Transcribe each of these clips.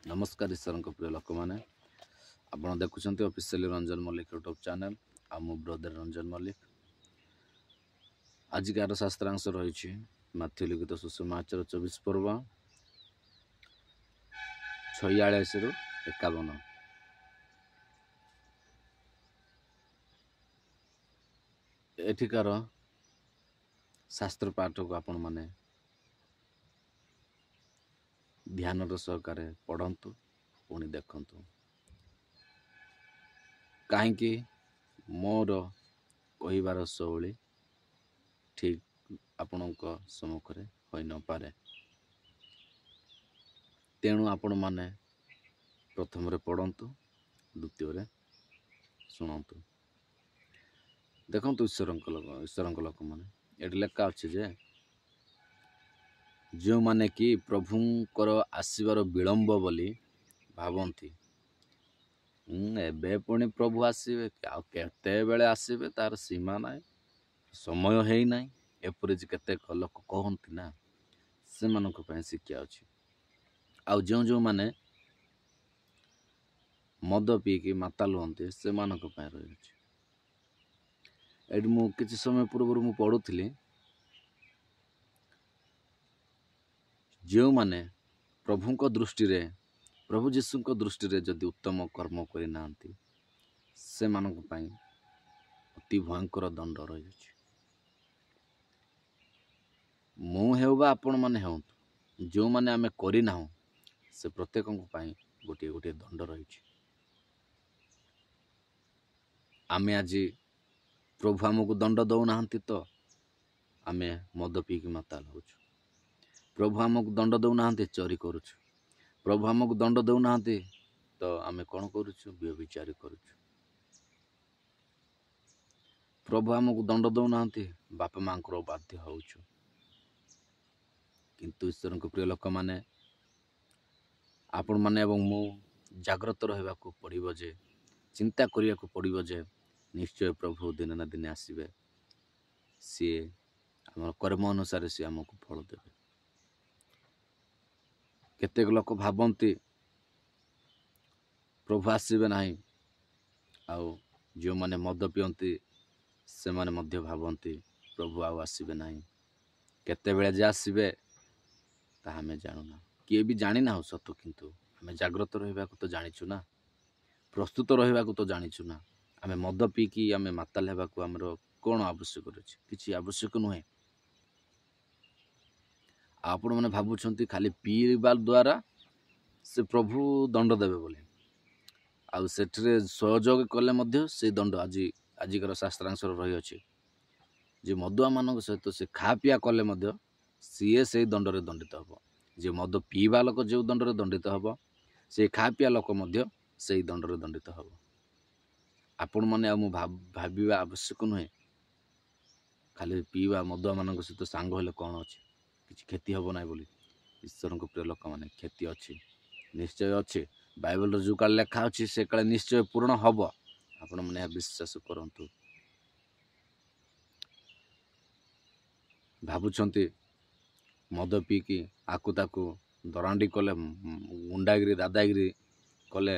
ନମସ୍କାର ଈଶ୍ୱରଙ୍କ ପ୍ରିୟ ଲୋକମାନେ, ଆପଣ ଦେଖୁଛନ୍ତି officially Ranjan Mallick YouTube channel. ଆଉ ମୁଁ ବ୍ରଦର ରଞ୍ଜନ ମଲ୍ଲିକ। ଆଜିକାର ଶାସ୍ତ୍ରାଂଶ ରହିଛି ମାଥ୍ୟୁ ଲିଖିତ ସୁସମାଚାର 24 ପର୍ବ 46ରୁ 51। ଏଠିକାର ଶାସ୍ତ୍ର ପାଠକୁ ଆପଣମାନେ ଧ୍ୟାନର ସହକାରେ ପଢ଼ନ୍ତୁ, ପୁଣି ଦେଖନ୍ତୁ। କାହିଁକି ମୋର କହିବାର ଶୈଳୀ ଠିକ୍ ଆପଣଙ୍କ ସମ୍ମୁଖରେ ହୋଇନପାରେ, ତେଣୁ ଆପଣମାନେ ପ୍ରଥମରେ ପଢ଼ନ୍ତୁ, ଦ୍ୱିତୀୟରେ ଶୁଣନ୍ତୁ। ଦେଖନ୍ତୁ ଈଶ୍ୱରଙ୍କ ଲୋକମାନେ, ଏଠି ଲେଖା ଅଛି ଯେ ଯେଉଁମାନେ କି ପ୍ରଭୁଙ୍କର ଆସିବାର ବିଳମ୍ବ ବୋଲି ଭାବନ୍ତି, ଏବେ ପୁଣି ପ୍ରଭୁ ଆସିବେ, ଆଉ କେତେବେଳେ ଆସିବେ ତାର ସୀମା ନାହିଁ, ସମୟ ହେଇନାହିଁ, ଏପରି ଯେ କେତେକ ଲୋକ କହନ୍ତି ନା, ସେମାନଙ୍କ ପାଇଁ ଶିକ୍ଷା ଅଛି। ଆଉ ଯେଉଁ ଯେଉଁମାନେ ମଦ ପିଇକି ମାତାଲ ହୁଅନ୍ତି, ସେମାନଙ୍କ ପାଇଁ ରହିଅଛି। ଏଠି ମୁଁ କିଛି ସମୟ ପୂର୍ବରୁ ମୁଁ ପଢ଼ୁଥିଲି, ଯେଉଁମାନେ ପ୍ରଭୁଙ୍କ ଦୃଷ୍ଟିରେ, ପ୍ରଭୁ ଯୀଶୁଙ୍କ ଦୃଷ୍ଟିରେ ଯଦି ଉତ୍ତମ କର୍ମ କରିନାହାନ୍ତି, ସେମାନଙ୍କ ପାଇଁ ଅତି ଭୟଙ୍କର ଦଣ୍ଡ ରହିଅଛି। ମୁଁ ହେଉ ବା ଆପଣମାନେ ହୁଅନ୍ତୁ, ଯେଉଁମାନେ ଆମେ କରିନାହୁଁ, ସେ ପ୍ରତ୍ୟେକଙ୍କ ପାଇଁ ଗୋଟିଏ ଗୋଟିଏ ଦଣ୍ଡ ରହିଛି। ଆମେ ଆଜି ପ୍ରଭୁ ଆମକୁ ଦଣ୍ଡ ଦେଉନାହାନ୍ତି ତ ଆମେ ମଦ ପିଇକି ମାତାଲ ହେଉଛୁ। ପ୍ରଭୁ ଆମକୁ ଦଣ୍ଡ ଦେଉନାହାନ୍ତି, ଚୋରି କରୁଛୁ। ପ୍ରଭୁ ଆମକୁ ଦଣ୍ଡ ଦେଉନାହାନ୍ତି ତ ଆମେ କ'ଣ କରୁଛୁ? ବ୍ୟଭିଚାରୀ କରୁଛୁ। ପ୍ରଭୁ ଆମକୁ ଦଣ୍ଡ ଦେଉନାହାନ୍ତି, ବାପା ମାଆଙ୍କର ବାଧ୍ୟ ହେଉଛୁ। କିନ୍ତୁ ଈଶ୍ୱରଙ୍କ ପ୍ରିୟ ଲୋକମାନେ, ଆପଣମାନେ ଏବଂ ମୁଁ ଜାଗ୍ରତ ରହିବାକୁ ପଡ଼ିବ, ଯେ ଚିନ୍ତା କରିବାକୁ ପଡ଼ିବ ଯେ ନିଶ୍ଚୟ ପ୍ରଭୁ ଦିନେ ନା ଦିନେ ଆସିବେ। ସିଏ ଆମର କର୍ମ ଅନୁସାରେ ସିଏ ଆମକୁ ଫଳ ଦେବେ। କେତେକ ଲୋକ ଭାବନ୍ତି ପ୍ରଭୁ ଆସିବେ ନାହିଁ, ଆଉ ଯେଉଁମାନେ ମଦ ପିଅନ୍ତି ସେମାନେ ମଧ୍ୟ ଭାବନ୍ତି ପ୍ରଭୁ ଆଉ ଆସିବେ ନାହିଁ, କେତେବେଳେ ଯେ ଆସିବେ ତାହା ଆମେ ଜାଣୁନା, କିଏ ବି ଜାଣିନାହୁଁ ସତ। କିନ୍ତୁ ଆମେ ଜାଗ୍ରତ ରହିବାକୁ ତ ଜାଣିଛୁ ନା, ପ୍ରସ୍ତୁତ ରହିବାକୁ ତ ଜାଣିଛୁ ନା। ଆମେ ମଦ ପିଇକି ଆମେ ମାତାଲ ହେବାକୁ ଆମର କ'ଣ ଆବଶ୍ୟକ ରହିଛି? କିଛି ଆବଶ୍ୟକ ନୁହେଁ। ଆଉ ଆପଣମାନେ ଭାବୁଛନ୍ତି ଖାଲି ପିଇବା ଦ୍ୱାରା ସେ ପ୍ରଭୁ ଦଣ୍ଡ ଦେବେ ବୋଲି, ଆଉ ସେଠିରେ ସହଯୋଗ କଲେ ମଧ୍ୟ ସେ ଦଣ୍ଡ ଆଜିକାର ଶାସ୍ତ୍ରାଂଶରେ ରହିଅଛି ଯେ ମଦୁଆମାନଙ୍କ ସହିତ ସେ ଖାଆ ପିଆ କଲେ ମଧ୍ୟ ସିଏ ସେଇ ଦଣ୍ଡରେ ଦଣ୍ଡିତ ହେବ। ଯେ ମଦ ପିଇବା ଲୋକ ଯେଉଁ ଦଣ୍ଡରେ ଦଣ୍ଡିତ ହେବ, ସେ ଖାଆ ପିଆ ଲୋକ ମଧ୍ୟ ସେଇ ଦଣ୍ଡରେ ଦଣ୍ଡିତ ହେବ। ଆପଣମାନେ ଆଉ ମୁଁ ଭାବିବା ଆବଶ୍ୟକ ନୁହେଁ ଖାଲି ପିଇବା ମଦୁଆମାନଙ୍କ ସହିତ ସାଙ୍ଗ ହେଲେ କ'ଣ ଅଛି, କିଛି କ୍ଷତି ହେବ ନାହିଁ ବୋଲି। ଈଶ୍ୱରଙ୍କ ପ୍ରିୟ ଲୋକମାନେ, କ୍ଷତି ଅଛି, ନିଶ୍ଚୟ ଅଛି। ବାଇବଲର ଯେଉଁ କାଳେ ଲେଖା ଅଛି ସେ କାଳେ ନିଶ୍ଚୟ ପୂରଣ ହେବ। ଆପଣମାନେ ଏହା ବିଶ୍ୱାସ କରନ୍ତୁ। ଭାବୁଛନ୍ତି ମଦ ପିଇକି ଆକୁ ତାକୁ ଦରାଣ୍ଡି କଲେ, ଗୁଣ୍ଡାଗିରି ଦାଦାଗିରି କଲେ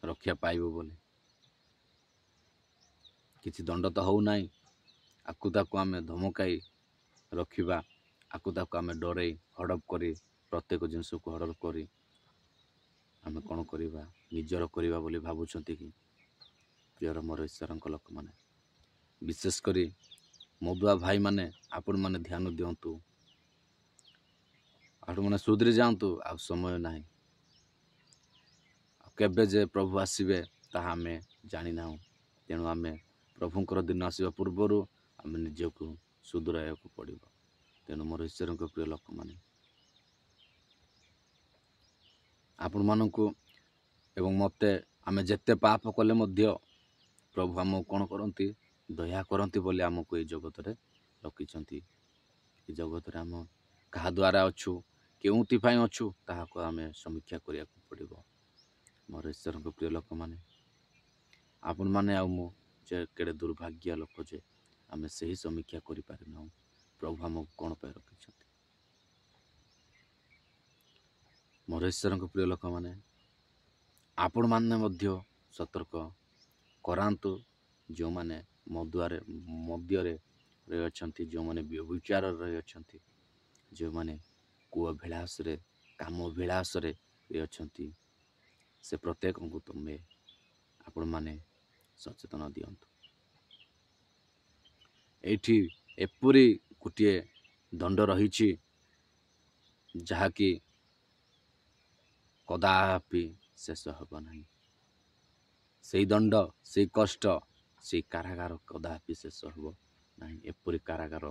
ରକ୍ଷା ପାଇବ ବୋଲି, କିଛି ଦଣ୍ଡ ତ ହେଉନାହିଁ। ଆକୁ ତାକୁ ଆମେ ଧମକାଇ ରଖିବା, ଆକୁ ତାକୁ ଆମେ ଡରେଇ ହଡ଼ପ କରି, ପ୍ରତ୍ୟେକ ଜିନିଷକୁ ହଡ଼ପ କରି ଆମେ କ'ଣ କରିବା, ନିଜର କରିବା ବୋଲି ଭାବୁଛନ୍ତି କି? ପ୍ରିୟର ମୋର ଈଶ୍ୱରଙ୍କ ଲୋକମାନେ, ବିଶେଷ କରି ମଦୁଆ ଭାଇମାନେ, ଆପଣମାନେ ଧ୍ୟାନ ଦିଅନ୍ତୁ, ଆପଣମାନେ ସୁଧୁରି ଯାଆନ୍ତୁ, ଆଉ ସମୟ ନାହିଁ। ଆଉ କେବେ ଯେ ପ୍ରଭୁ ଆସିବେ ତାହା ଆମେ ଜାଣିନାହୁଁ। ତେଣୁ ଆମେ ପ୍ରଭୁଙ୍କର ଦିନ ଆସିବା ପୂର୍ବରୁ ଆମେ ନିଜକୁ ସୁଧୁରାଇବାକୁ ପଡ଼ିବ। ତେଣୁ ମୋର ଈଶ୍ୱରଙ୍କ ପ୍ରିୟ ଲୋକମାନେ, ଆପଣମାନଙ୍କୁ ଏବଂ ମୋତେ, ଆମେ ଯେତେ ପାପ କଲେ ମଧ୍ୟ ପ୍ରଭୁ ଆମକୁ କ'ଣ କରନ୍ତି? ଦୟା କରନ୍ତି ବୋଲି ଆମକୁ ଏଇ ଜଗତରେ ରଖିଛନ୍ତି। ଏ ଜଗତରେ ଆମ କାହା ଦ୍ୱାରା ଅଛୁ, କେଉଁଥିପାଇଁ ଅଛୁ, ତାହାକୁ ଆମେ ସମୀକ୍ଷା କରିବାକୁ ପଡ଼ିବ। ମୋର ଈଶ୍ୱରଙ୍କ ପ୍ରିୟ ଲୋକମାନେ, ଆପଣମାନେ ଆଉ ମୁଁ ଯେ କେଡ଼େ ଦୁର୍ଭାଗ୍ୟ ଲୋକ ଯେ ଆମେ ସେହି ସମୀକ୍ଷା କରିପାରିନାହୁଁ ପ୍ରଭୁ ଆମକୁ କ'ଣ ପାଇଁ ରଖିଛନ୍ତି। ମୋର ଈଶ୍ୱରଙ୍କ ପ୍ରିୟ ଲୋକମାନେ, ଆପଣମାନେ ମଧ୍ୟ ସତର୍କ କରାନ୍ତୁ। ଯେଉଁମାନେ ମଦୁଆରେ ମଦ୍ୟରେ ରହିଅଛନ୍ତି, ଯେଉଁମାନେ ବ୍ୟଭିଚାରରେ ରହିଅଛନ୍ତି, ଯେଉଁମାନେ କୁଅଭିଳାସରେ କାମଭିଳାସରେ ରହିଅଛନ୍ତି, ସେ ପ୍ରତ୍ୟେକଙ୍କୁ ତୁମେ ଆପଣମାନେ ସଚେତନ ଦିଅନ୍ତୁ। ଏଇଠି ଏପରି ଗୋଟିଏ ଦଣ୍ଡ ରହିଛି ଯାହାକି କଦାପି ଶେଷ ହେବ ନାହିଁ। ସେଇ ଦଣ୍ଡ, ସେଇ କଷ୍ଟ, ସେଇ କାରାଗାର କଦାପି ଶେଷ ହେବ ନାହିଁ। ଏପରି କାରାଗାର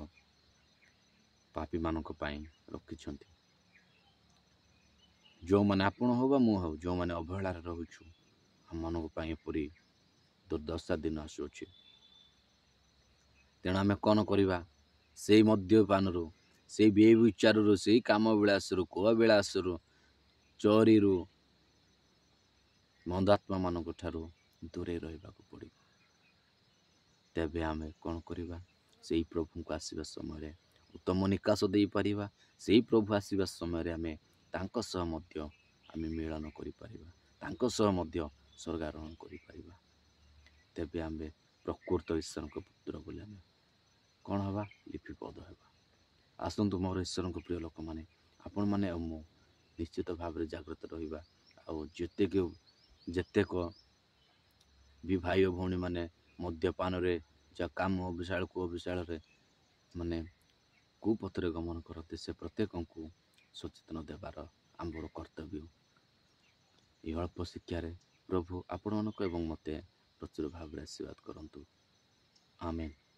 ପାପୀମାନଙ୍କ ପାଇଁ ରଖିଛନ୍ତି। ଯେଉଁମାନେ ଆପଣ ହଉ ବା ମୁଁ ହଉ, ଯେଉଁମାନେ ଅବହେଳାରେ ରହୁଛୁ, ଆମମାନଙ୍କ ପାଇଁ ଏପରି ଦୁର୍ଦ୍ଦଶା ଦିନ ଆସୁଅଛି। ତେଣୁ ଆମେ କ'ଣ କରିବା? ସେଇ ମଦ୍ୟପାନରୁ, ସେଇ ବ୍ୟଭିଚାରରୁ, ସେଇ କାମ ବିଳାସରୁ, କୁଅବିଳାସରୁ, ଚୋରିରୁ, ମନ୍ଦାତ୍ମାମାନଙ୍କ ଠାରୁ ଦୂରେଇ ରହିବାକୁ ପଡ଼ିବ। ତେବେ ଆମେ କ'ଣ କରିବା? ସେଇ ପ୍ରଭୁଙ୍କୁ ଆସିବା ସମୟରେ ଉତ୍ତମ ନିକାଶ ଦେଇପାରିବା। ସେଇ ପ୍ରଭୁ ଆସିବା ସମୟରେ ଆମେ ତାଙ୍କ ସହ ମଧ୍ୟ ଆମେ ମିଳନ କରିପାରିବା, ତାଙ୍କ ସହ ମଧ୍ୟ ସ୍ୱର୍ଗାରୋହଣ କରିପାରିବା। ତେବେ ଆମେ ପ୍ରକୃତ ଈଶ୍ୱରଙ୍କ ପୁତ୍ର ବୋଲି ଆମେ କ'ଣ ହେବା? ଲିପିବଦ୍ଧ ହେବା। ଆସନ୍ତୁ ମୋର ଈଶ୍ୱରଙ୍କ ପ୍ରିୟ ଲୋକମାନେ, ଆପଣମାନେ ଆଉ ମୁଁ ନିଶ୍ଚିତ ଭାବରେ ଜାଗ୍ରତ ରହିବା। ଆଉ ଯେତେକ ବି ଭାଇ ଓ ଭଉଣୀମାନେ ମଦ୍ୟପାନରେ, ଯା କାମ ଅବିଶାଳ କୁଅବିଶାଳରେ ମାନେ କୁପଥରେ ଗମନ କରନ୍ତି, ସେ ପ୍ରତ୍ୟେକଙ୍କୁ ସଚେତନ ଦେବାର ଆମର କର୍ତ୍ତବ୍ୟ। ଏହି ଅଳ୍ପ ଶିକ୍ଷାରେ ପ୍ରଭୁ ଆପଣମାନଙ୍କୁ ଏବଂ ମୋତେ ପ୍ରଚୁର ଭାବରେ ଆଶୀର୍ବାଦ କରନ୍ତୁ। ଆମେନ୍।